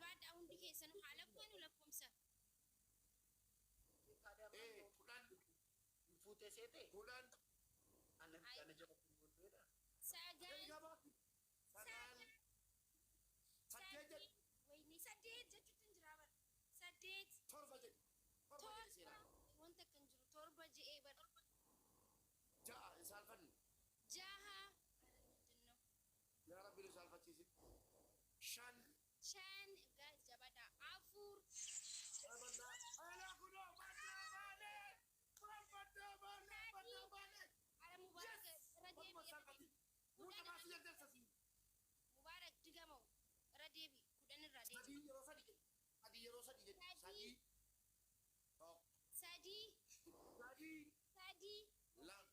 Jabaadhaa hundi keessanuu haa lakkoonu lakkoomsa. Ee, 10. Fuutee seete? 10. Ana ana jala kun 9. 9, 8 jedhi. Wayne 8 jechuutti hin jiraa bara. 8. 7 jedhi. 7 jedhi 7. Seenaa. Wanta akka hin jiru 7 je'ee bara. 6 hin saalfannu. 6. Yaa Rabbi nu saalfachiisin. 5. 5 guys, jabaadhaa. 4. Alaa kunoo baddaa baanee! Baddaa baanee! Baddaa baanee! Ara Mubaarak, Yes! irra Bakuma deebi, irra saalfatti. deebi. Mucaa 10. baasii jaldeessa sii. Mubaarak, digamoo irra deebi, 10 irraa deebi. 3 yeroo 3 jedhi. 3 yeroo 3 jedhi. 3. 3. 1. 3. 3. 3. 2.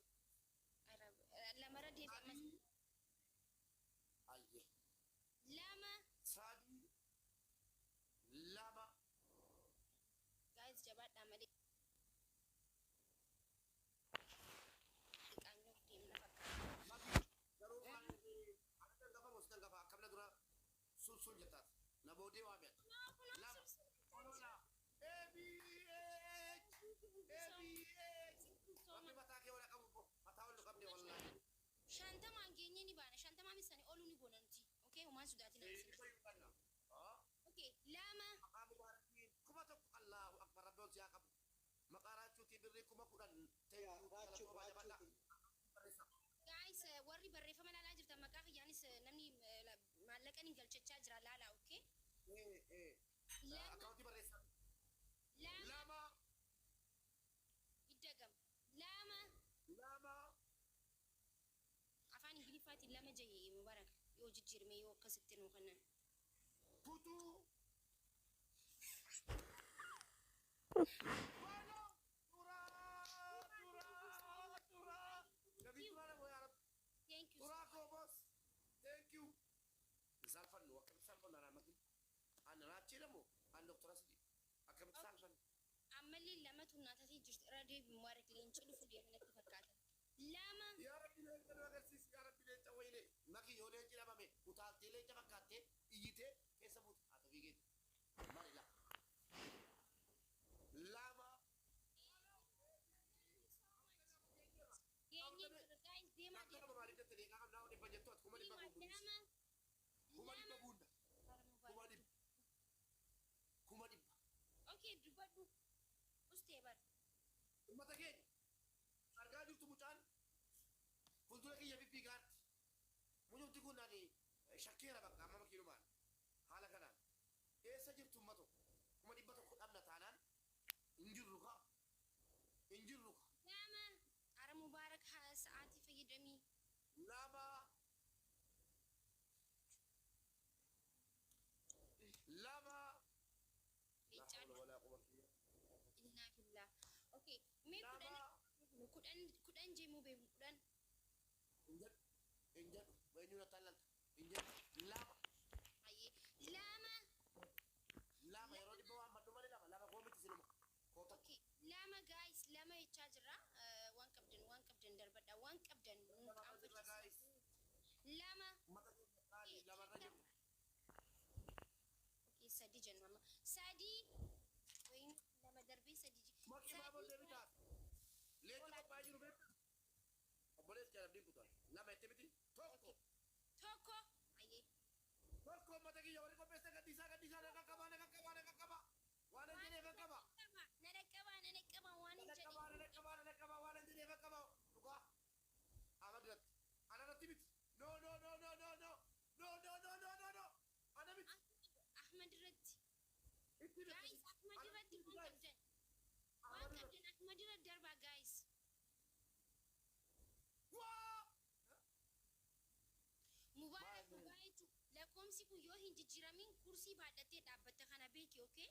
Ara 2 irra deebi ammas. 3. Ayye. 2. 3. 2. Guys, jabaadhaa malee qaanyoof deemna fakkaata. Maki garuu maal ani dangafa moo si dangafa akkamna dura sul sul jettaati. Na boodee waa mi'ata. Kunoo kunoo. 2. Sul Olola. A B H A B H. Rabbi mataa kee wal qabu mataa wal qabne wallaahi. 50n geenyee ni baana. 50 misanii oluu ni goona nuti. Okay, homaan sodaatin Ee, isin. dhibba hin qabna. Ah. Okay, 2. Maqaa mubaarakiin 1000, Allahu akbar, rabbi ol siyaa qabu. Maqaa raachuutii birrii 10,000, thank you. Raachuu. Galatoomaa, jabadhaa. Raachuuti. Barreessa. Guys, warri barreeffama laalaa jirtan, maqaa kiyyaanis namni maallaqa ni galchachaa jira, laalaa, okay? Ee ee. 2. Akkaawuntii barreessa. 2. 2. Iddagam. 2. 2. Afaan Ingiliffaatiin 2 jahe Mubarak yoo jijjiirme yoo akkasitti nuu kennan. Kutuu. Bueno, turaa, turaa, turaa. Nabii turaa nama yaa Rabbi. Thank you. Turaa koo boss. Thank you. Hin saalfannu, akkamitti saalfannu anaa makin. Ani raachii dha moo ani doktora sidi. Akkamitti saalfannu? Ammallee lamatu naatatee jirti. Irra deebi Mubarak, leenci dhufu deema natti fakkaata. 2. Yaa Rabbi leenca nu agarsiisi, yaa Rabbi leenca wayine. Maki yoo leenci dhabame utaaltee leenca fakkaattee iyyitee keessa buute haa ta'u fiigeeti. Mali la. 2. Geenyee jira guys, deemaa Akka deema. nama maaliif jette deeqaa qabnaa 100 jettu ati 100,000 Deemaa guutuus. 2. 100,000 2. guunna. Ara Kuma Mubarak. dhibba. 100,000. Okay, dubbadhu. Ustee bar. Uummata keenya argaa jirtu, mucaan fuuldura kiyya fiffiigaatti. Mucumti kun ani shakkeera bakka amma makiinumaan haala kanaan. Eessa jirtu uummata? 100,000 dhabna taanaan hin jirru kaa. Hin jirru kaa. 2. Ara Mubarak, sa'aatii fayyadamii. 2. 2. La Leencaan hawla walaa quwwata illa Innaa billah. Okay, mee 10. 2. 10 10 jeemuu beeku 10. Hin jedhu. Hin jedhu. Eenyu natti allalta? Hin jedhu. 2. Hayyee. 2. 2 yeroo 100 waan maddu malee 2 2 koo miti siluma. Koo 1. Okay, 2 guys, 2 jechaa jirra. Waan qabdan, waan qabdan darbadha. Waan qabdan nu Lamarra jirra qaanfachiisa. guys. 2. Uummata keenya qaalii lamarra jirra. Okay, 3 jenna amma. 3. Wayin 2 darbee 3. Maqii baaboo 3. deebitaa. Leenci qophaa'ee jiru beektaa? Obboleessi jaalabdiin kutaa. 2 itti miti. 1. 1. Hayyee. 1, uummata kiyya warri qopheessan gadhiisaa, gadhiisaa, na qaqqabaa, na qaqqabaa, na qaqqabaa. Waan hin jedheef qaqqaba. Na dhaqqabaa, na dhaqqabaa waan Na hin jedhe. dhaqqabaa, na dhaqqabaa, na dhaqqabaa, waan hin jedheef qaqqabaa. Dhugaa. Ahmad irratti. Ana irratti miti. No, no, no, no, no, no. No, no, no, no, no, no. Ana miti. Ahmad irratti. Itti miti. Guys, Ahmad Ana irratti miti waan guys. qabdan. Waan Ahmad irratti. qabdan Ahmad irratti darbaa guys. Waa! Mubaarak, Maal? dhugaa jechuun lakkoomsi kun yoo hin jijjiiramin kursii baadhattee dhaabbatta, kana beeki, okay?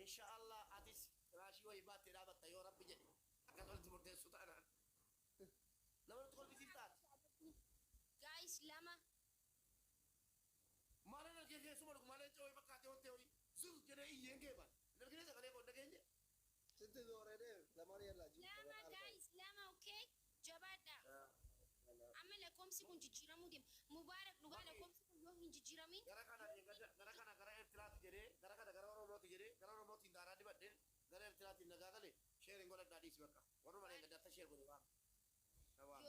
Inshaallah atis raashii wayii baattee dhaabatta yoo Rabbi jedhe, akkas walitti murteessu taanaan. Nama nutti kolfisiif taate. Guys, 2. Maalan argee keessuma dhugu maalan wayii fakkaatee wanti wayii zur jedhee iyyeen geeban. Hin argine sagalee koo hin dhageenye. Sitti zooree deem lamaan yallaa jiru. 2 guys, 2, okay? Jabaadha. Amma lakkoomsi kun jijjiiramuu deema. Mubaarak, dhugaa lakkoomsi kun yoo hin jijjiiramin Gara kana gara kana gara jedhee gara kana gara Oromooti jedhee gara Oromootiin daaraa dibadhee gara Eertiraatiin nagaa gale share hin godhadhaa dhiisi bakka. Warruma dheengaddaatti share godhe waan. Waan.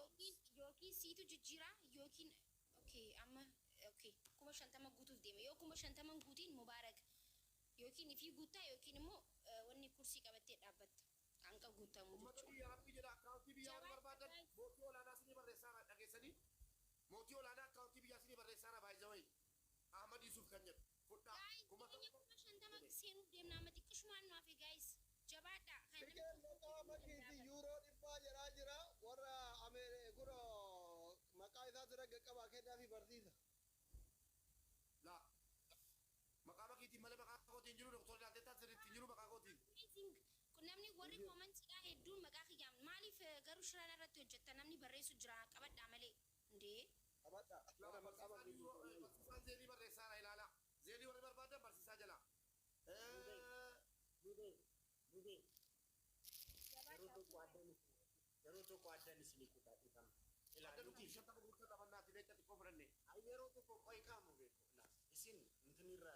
Yookiin siitu jijjiiraa yookiin okay amma okay 50,000 guutuuf deema. Yoo 50,000 guutiin Mubaarak yookiin ifii guuttaa yookiin immoo wanni kursii qabattee dhaabbatta. Hanqa guutamu Uummata jechuudha. biyya rabbii jedha akkaawuntii biyyaa warri Jabaadhaa barbaadan guys. mootii olaanaa isinii barreessaara dhageessanii mootii olaanaa akkaawuntii biyyaa isinii barreessaara baay'izaway Ahmad Yusuf kan jedhu fudhaa Guys, kuma jireenya tokko 50,000 seenuuf deemna amma xiqqishumaan nu hafe guys. Jabaadhaa. Kan namni Fikeen tokko maqaa guutuu makiiti danda'a. yuuroo 100 jedhaa jira. Warra Ameere kunoo maqaa isaa dura qaqqabaa kennaa fi barsiisa. La maqaa makiitiin malee maqaa kootiin jiru doktor Laalteettaa sirriitti hin jiru maqaa kootiin. Amazing. Kun namni warri koomantiidhaa hedduun maqaa kiyyaan maaliif garuu shiraan irratti hojjetta namni barreessu jira qabadhaa malee. Indee. Qabadha. La Warra maqaa barsiisaan makiitiin yuuroo kennaa. Barsiisaan zeelii barreessaara ilaala. Zeelii warri barbaadan barsiisaa jala. Mubee, mubee, yeroo Jabaadhaa. tokko addan yeroo tokko addan isinii kutaa dhiifama. Ilaa Adda nuti nuti 50 guutuu qabannaati leenca xiqqoo fudhanne. Ay yeroo tokko qoy kaamu beeku. Ilaa isin intinirra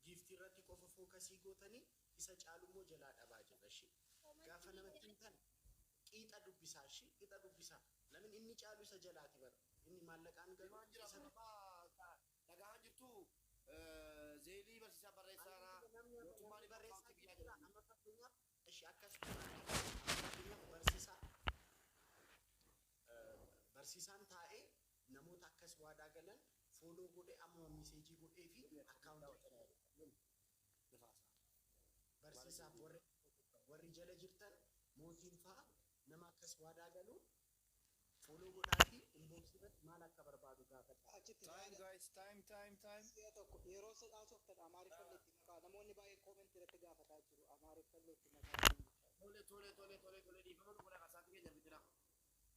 giiftii irratti qofa fookasii gootanii isa caalummoo jalaa dhabaa jirra ishee. Gaafa Koomantii namatti himtan qiixa dubbisaa ishee qiixa dubbisaa. Namni inni caalu isa jalaati bara. Inni maallaqaan galu Himaan jira isa amma dhagahaan jirtu zeelii barsiisaa barreessaara namni mootummaan namni barreessaa akkaawuntii biyyaa jira jala. amma fakkeenyaaf ishi akkas fakkeenyaaf barsiisaa barsiisaan taa'ee namoota akkas waadaa galan follow godhee amma message godhee fi akkaawuntii barsiisaaf warri jala jirtan mootiin fa'a nama akkas waadaa galu follow godhaa fi inbox irratti maal akka barbaadu gaafadha. Achitti Time guys, time, time, time. Si'a tokko yeroo haasoftan Amaariffallee itti makaa namoonni baay'een koomentii irratti gaafataa jiru Amaariffallee itti makaa. Tole tole tole tole tole dhiifama nu godha kasaati keenya fitina.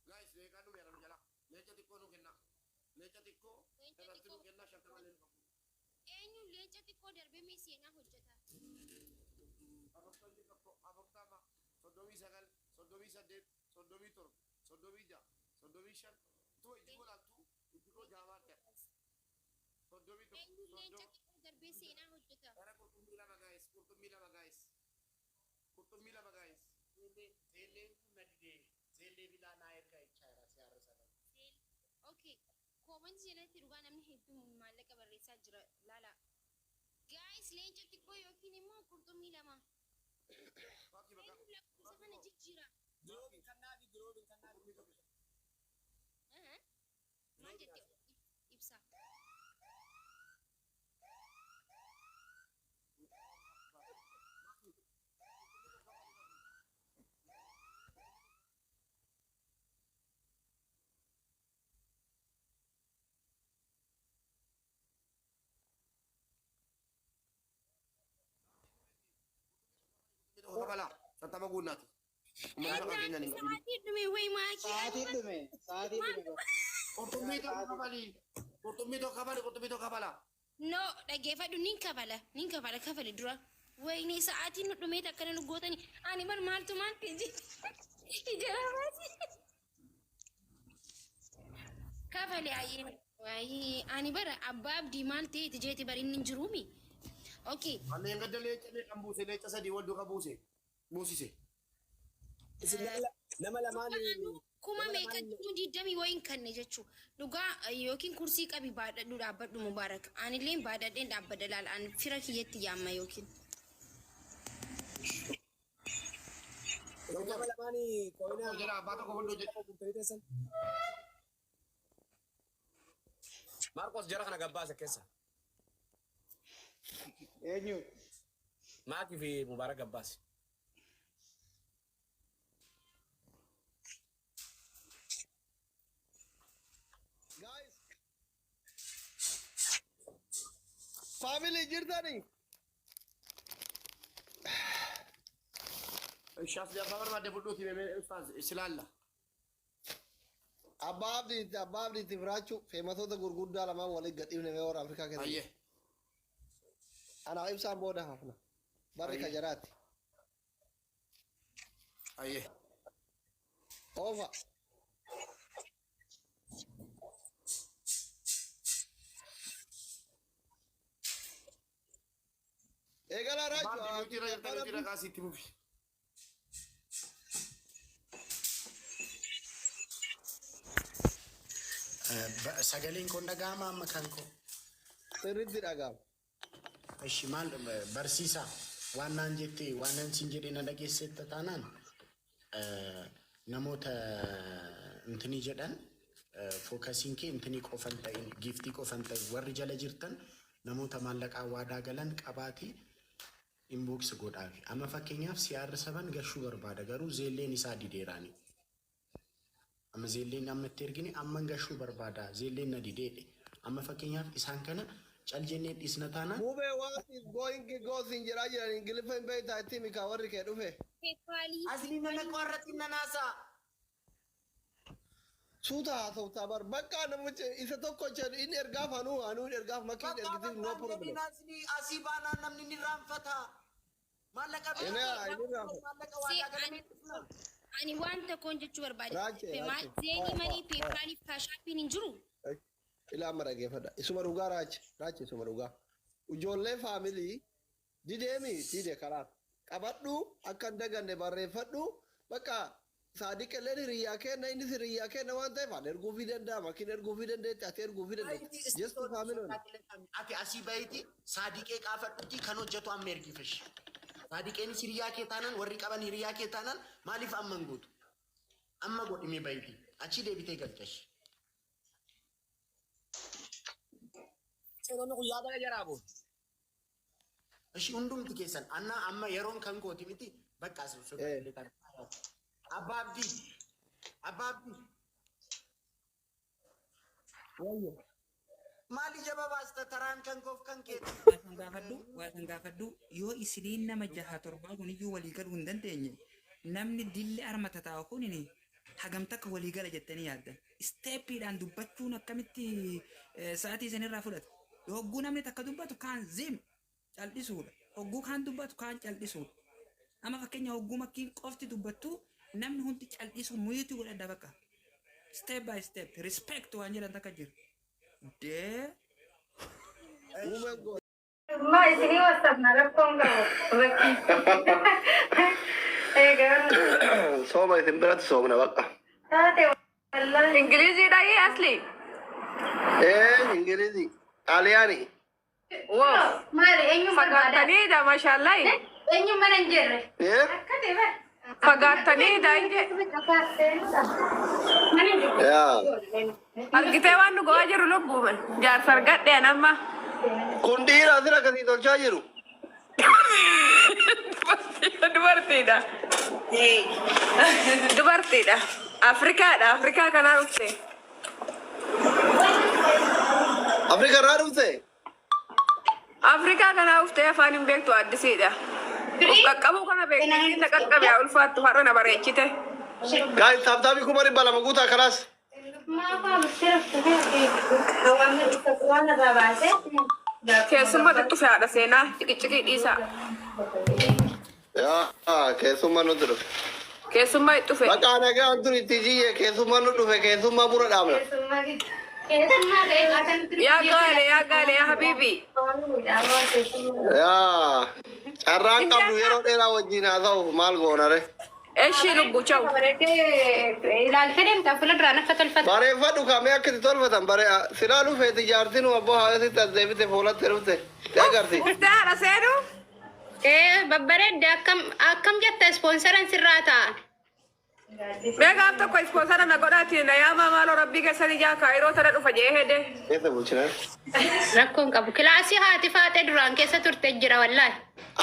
Guys leeqaan nu beera nu jala. Leenca xiqqoo nu kenna. Leenca xiqqoo Leenca irratti nu xiqqoo kenna 50 lee nu qabu. Eenyu leenca xiqqoo darbee mee seenaa hojjeta. 41, 40, 39, 38, 37, 36, 35. Tuma ijji koo laaltu ijji koo jaamaa ta'e. 31, Eenyu leenca 30. xiqqoo darbee seenaa hojjeta. Gara qurxummii lama guys, qurxummii lama guys. Qurxummii lama guys. Zeelleen kun na didee zeellee bilaa naa ergaa jechaa jira si har'a sana. Okay. Koomantii jalatti dhugaa namni hedduun maallaqa barreessaa jira laala. Guys leenca xiqqoo yookiin immoo qurxummii lama. Fakkii bakka. Eenyu lakkoofsa kana jijjiira. Giloobin kannaafi, giloobin kannaafi. Qurxummii tokko. Maal jette ibsa. Tokko kabala. 50 guunnaati. Uummanni maqaa keenyaan hin qabin. Sa'aatii dhume wayi maakii. Sa'aatiin dhume sa'aatiin dhume. Qurxummii tokko kabali. Qurxummii tokko kabali. Qurxummii tokko kabala. No dhaggeeffadhu nin kabala nin kabala kafali dura. Wayini sa'aatiin nu dhumeet akkana nu gootani. Ani bar maaltu maal ija rafaati. Kafali ayyee. Waayee ani bara abbaa abdii maal ta'eeti jeeti bar inni hin jiruumi. Okay. Anneen gadda leenca meeqan buuse leenca sadii wal duuka buuse. Buusise. Isin nama lamaan Kuma nama meeqa lamaan 20,000 wayiin kanne jechuu dhugaa yookiin kursii qabi baadhadhu dhaabbadhu Mubaarak anilleen baadhadheen dhaabbadha laal an fira kiyyatti yaamma yookiin. Isin nama lamaan Tokko qoyina jala abbaa tokko fuuldura jedhe. guuttanii teessan. Maarqos jara kana gabbaase keessa. Eenyu? Maakii fi Mubaarak gabbaase. Guys. Family jirtani. Ishaas abbaa barbaadde fudhuuti meemee ustaaz silaalla. Abbaa abdiitti firaachuu feematoota gurguddaa lamaan waliin gadhiifne mee warra Afrikaa keessatti. Ayyee. Anaaf ibsaan booda hafna. Barri ka jaraati. Ayyee. Oofa. Abdi mute irra jirta, mute irra kaasii itti fufi. Sagaleen kun dhaga'ama amma kan koo? Sirriitti dhaga'ama. Ishi maal barsiisaa, waan naan jette, waan nan siin jedhee na dhageessetta taanaan, namoota intinii jedhan, focusiin kee intinii qofan ta'in, giftii qofan ta'in, warri jala jirtan namoota maallaqaa waadaa galan qabaatii inbox godhaafi. Amma fakkeenyaaf CR saban gashuu barbaada, garuu Zelleen isaa dideeraani. Amma Zelleen amma itti ergine, amman gashuu barbaada, Zelleen na dideedhe. Amma fakkeenyaaf isaan kana cal jennee dhiisna taanaan. Mubee, what is going goes hin jedhaa jiran. Ingiliffa hin beektaa? Itti himi kaa warri kee dhufe. PayPalii. Asli nana qorratti nanaasaa. Suuta haasoftaa bar, bakka namicha isa tokko jedhu inni ergaaf anuu ergaaf makiin ergitiif, no problem. Asii baanaan namni ni raanfata. Maallaqa Inni inni raanfata. Maallaqa waadaa galamee dhufna. Ani waan tokkoon jechuu barbaade. Raachee, Maal raachee. Zelle malee PayPalii fi Cash Appiin hin jiru. Ilaa, amma dhaggeeffadha. Isuma dhugaa, raache, raache, isuma dhugaa. Ijoollee family dideemi dide karaa qabadhu, akka hin daganne barreeffadhu. Bakka Saadiq illeen hiriyyaa kenna, innis hiriyyaa kenna waan ta'eef ani erguufii danda'a, makiin erguufii dandeetti, ati erguufii dandeetti. Just family. Ati asii bahiiti Saadiqee qaafadhutti kan hojjetu amma ergifash. Saadiqeenis hiriyaa kee taanaan, warri qaban hiriyaa kee taanaan, maaliif amma hin gootu? Amma godhimee bahiiti. Achii deebitee galchash. Seeronni kun yaada jaraa bu'u. Ishi hundumti keessan annaa amma yeroon kan kooti miti, bakka as Abbaa Abdii. Abbaa Abdii. Maali jaba baasta, taraan kan koof kan keeti? Waa san gaafadhu, yoo isiniin nama jaha torbaa kuniyyuu walii galuu hin dandeenye, namni dilli arma tataa'u kunini hagam takka walii gala jettanii yaaddan? Stepiidhaan dubbachuun akkamitti sa'aatii isinirraa fudhata? Hogguu namni takka dubbatu kaan zim cal'isuudha, hogguu kaan dubbatu kaan cal'isuudha. Amma fakkeenya hogguu makkiin qofti dubbattu namni hundi cal'isu, mute godhadha bakka. Step by step respect waan jedhan takka jira dee. Women go. Ma isinii wasafna, rakkoon qabu. Egaa Sooma isin biratti soomna bakka. Taate wallahi. Ingiliziidha asli. Ee, Ingilizi. Xaaliyaani. Wow. Maali, eenyuun barbaada? Fagaattaniidha, maashaallah. Eenyuun mana hin jirre? Ee? Akka ta'e bara. Fagaattaniidha inje. Mana hin jirre. Yaa. Argitee waan nu go'aa jiru lubbuuman. Jaarsa argadheen amma. Kun dhiira asirra akkasii tolchaa jiru. Dubartiidha. Dubartiidha. Afrikaadha. Afrikaa kanaa dhufte. Afrika irraa dhufte? Afrikaa kanaa dhuftee afaan hin beektu, addisiidha. Uf qaqqabuu kana beektu, na qaqqabe haa ulfaattu, har'a na bareechite. Guys, tap tapii 200,000 guutaa kanaas. Hawaasni waan irraa baasee. Keessummaa xiqqoo haadha seenaa ciqiciqii dhiisaa. Yaa, keessummaa nutti dhufe. Keessummaa itti dhufe. Bakka nagaan tun itti jiyye, keessummaa nu dhufe, keessummaa buna dhaabna. Keessummaa ta'e akkamitti. Yaa gaale, yaa gaale, yaa habiibi. Yaa, carraan qabdu yeroo dheeraa wajjin haa ta'u, maal goonare. Eshi lubbu chaw. Ilaaltee deemtaa fuula duraan akka tolfatu. Bareeffadhu kamee akka itti tolfatan bare, silaa dhufeeti jaartiin abboo haayositti as deebite fuulatti dhufte. Te agarti. Dhuftee haadha seenuu? Ee, babbareedde, akkam akkam jetta, sponsoran sirraa ta'a. Mee gaaf tokko sponsora na godhaati na yaamaa, maaloo rabbii keessan ijaa kaayiroo tana dhufa jee hede. Keessa bulchinaa. Rakkoon qabu. Kilaasii haati faaxee duraan keessa turte jira wallaahi.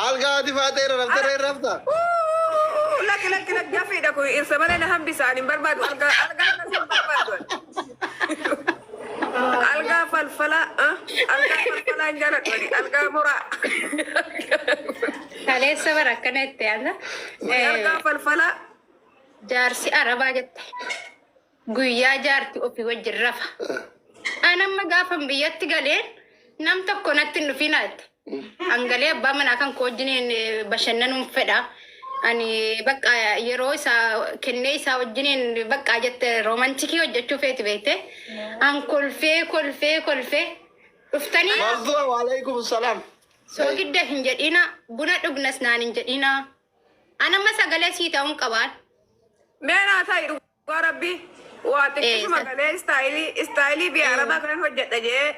Algaa haati faaxee irra raftee irra rafta. Lakki, lakki, lakki, gafiidha kun, irsa malee na hambisa, ani hin barbaadu algaa, algaa akkas hin barbaadu. Algaa falfalaa, algaa falfalaa hin jaaladhu ani, algaa muraa. Kaleessa bara akkana itti yaada. Algaa falfalaa. Jaarsi arabaa jette. Guyyaa jaarti ofii wajjin rafa. An amma gaafa biyyatti galeen nam tokko natti hin dhufinaa jette. Hangalee abbaa manaa kan koo wajjiniin bashannanuun fedha. Ani bakka yeroo isaa kennee isaa wajjiniin bakka jette, romantic hojjechuu feeti beekte. An kolfee kolfee kolfee dhuftanii. Mazzuwa, waalaikum salaam. Soogidda hin jedhina, buna dhugnas naan hin jedhina. Anamma sagalee sii ta'uun qabaan. Mee naa ta'i dhugaa rabbii waa xiqqishuma galee istaayilii biyya arabaa kanan hojjedha jee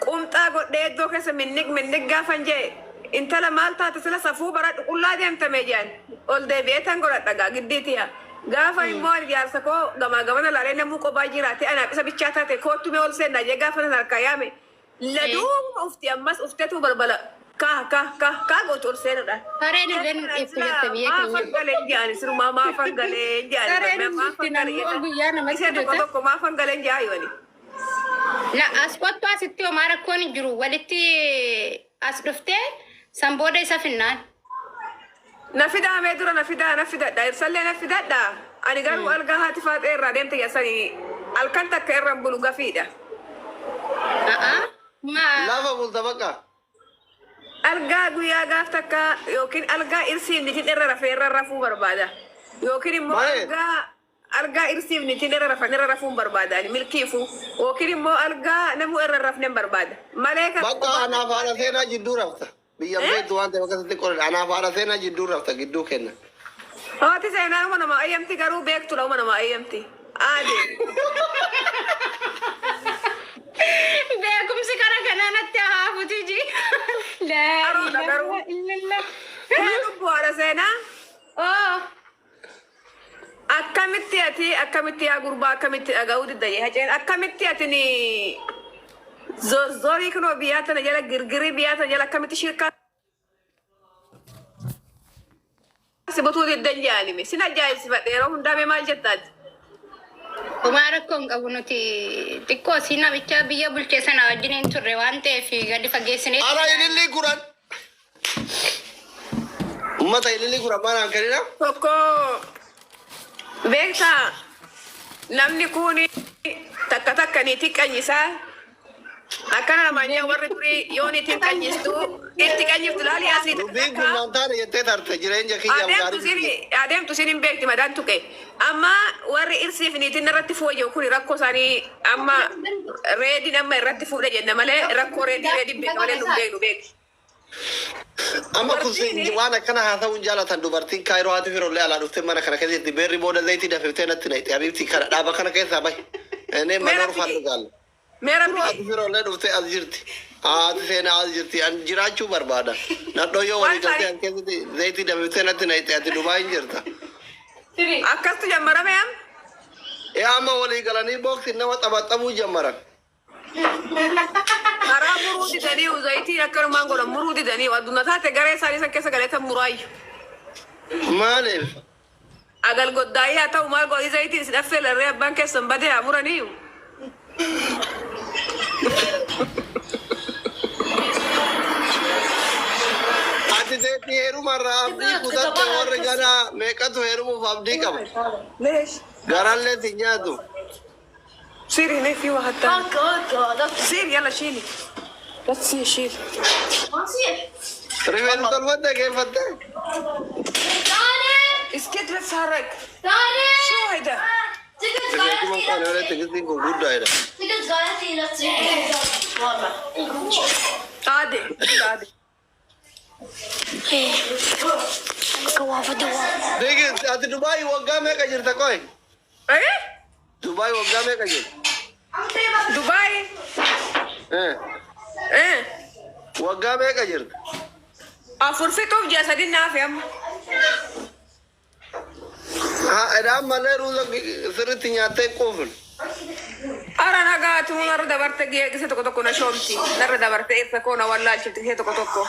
qumxaa godhee iddoo keessa minnig minnig gaafan jee intala maal taate sila safuu baradhu qullaa deemtame jedhan ol deebi'ee tan godhadha gaa giddiitiya. Gaafa immoo ani jaarsa koo gamaa gamana laalee namuu qophaa jiraate anaaf isa bichaa taate koottu mee ol seennaa jee gaafa nan harkaa yaame laduuma ufti ammas ufteetu balbala kaa kaa kaa kaa gootu ol seenuudha. Sareen illee nu dhiiftu jette biyya Maafan keenya. galee jedhani sirumaa maafan galee jedhani Sareen barmee maafan nutti galee namni guyyaa namatti Ishee tokko fidata. tokko maafan galee jedhaa yooni. La as kottu asitti homaa rakkoon hin jiru. Walitti as dhuftee san booda isa finnaan. Na fidaa mee dura na fidaa na fidadha irsallee na fidadha. Ani garuu algaa haati faaxee irraa deemte yaasanii halkan takka irra hin bulu gafiidha. A'aa. Ma Lafa bulta bakka. Algaa guyyaa gaaf takka yookiin algaa irsiif nitiin irra rafee irra rafuu barbaada. Yookiin immoo Maali? algaa irsiif nitiin irra rafan irra rafuun barbaada ani milkiifu. Yookiin immoo algaa namuu irra rafne barbaada. Malee kan Bakka anaaf haadha seenaa jidduu rafta. Biyya beektu waan ta'eef akkasitti qoran. Anaaf haadha seenaa jidduu rafta gidduu kenna. Haati seenaa uma nama ayyamti garuu beektudha uma nama ayyamti. Aade. Beekumsi kara kanaa natti haafuti ji. Laa Qaroodha garuu. ilaaha illallah. Ee lubbu haadha seenaa. Oo. Akkamitti ati akkamitti yaa gurbaa akkamitti dhaga'uu didda jee haceen akkamitti ati ni zorzorii kunoo biyyaa tana jala girgirii biyyaa tana jala akkamitti shirkaa si butuu diddan jedhanime sin ajaa'ibsifadhe yeroo hundaa mee maal jettaati? Homaa rakkoo hin qabu nuti xiqqoo si namicha biyya bulchee sana wajjin hin turre waan ta'eef gadi fageessinee. Ara ilillii guran. Uummata ilillii guran maal aan kennina? Tokko beektaa namni kun takka takka niitii qanyisaa akkana namaan jee warri durii yoo niitiin qanyistu itti qanyiftu laali asii takka Dubbiin kun takka. naan taane jettee tarte jireenya kiyyaaf Adeemtu gaarii. sin adeemtu sin hin beekti madaan tuqe. Amma warri irsiif niitiin irratti fooyya'u kun rakkoo isaanii amma reediin amma irratti fuudhe jenna malee rakkoo reedii reediin beeka malee nu hin beeknu beeki. Amma kun waan akkana haasa'uun jaalatan dubartiin kaayiroo haati firollee alaa dhuftee mana kana keessatti beerri booda zayitii dafiftee natti naqxe abiibti kana dhaaba kana keessaa bahi. Inni mana Meera rufaan dhugaalla. Meera Haati firollee dhuftee as jirti. Haati seenaa as jirti. An jiraachuu barbaada. Nadhoo yoo walii galtee an keessatti zayitii dafiftee natti naqxe ati Dubaay hin jirta. Akkastu jammarame am Ee amma walii galanii booksi nama xabaxabuu jammaran. Karaa muruu didanii zayitiin akkanumaan godhan muruu didanii addunyaa taate garee isaanii san keessa galeetan muraayyu. Maaliif? Agal goddaayii haa ta'u maal godhii zayitiin isin affeelarree abbaan keessan badee haa muranii. Ati teetti heerumarraa abdii kutatte warri ganaa meeqatu heerumuuf abdii qaba. Leesh. Garallee si nyaatu. سيري هناك في واحد تاني سيري يلا شيلي بس سيري شيلي Rifeensa tolfatte geeffatte. اسكت لا تتحرك شو هيدا Rifeensuma qaanii walitti gistiin kun guddaadha. عادي عادي Digis ati Dubaay waggaa meeqa jirta qoy? ايه Dubaay waggaa meeqa jirta? دبي Eh, ايه Waggaa meeqa jirta? افرفتهم جسدين نافي أم Haa edaan malee ruuza sirriitti nyaattee quufin. أرى نقاتو نرى دبرت جيسة توكو توكو نشومتي نرى دبرت إرثا كونا ولا شفت جيسة توكو توكو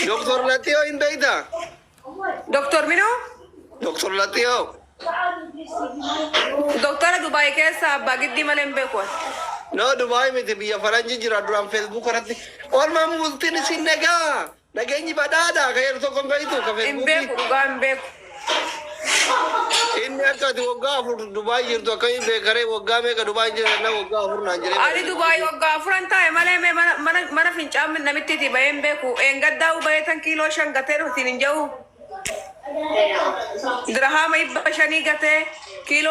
Doktor Latiyoo hin beektaa? دكتور منو؟ Doktor Latiyoo. دكتورة دبي كيسة باقي مالين بيكون No Dubaay miti biyya faranjii jira duraan Facebook irratti. Oolmaan bultiin isin nagaa. Nageenyi badhaadha ka jedhu tokko hin beektu ka إن بيكو Facebookii. قام بيكو Inni akka ati waggaa afur Dubaay jirtu akkamiin beekaree waggaa meeqa Dubaay jira na waggaa afur naan jedhee. Ani Dubaay waggaa afuran taa'e malee mee mana fincaan namitti itti bahee hin beeku. Eengaddaa'u bahee tan kiiloo 5 gatee dhuftiin hin jiru. Dirhaama 500 gatee kiiloo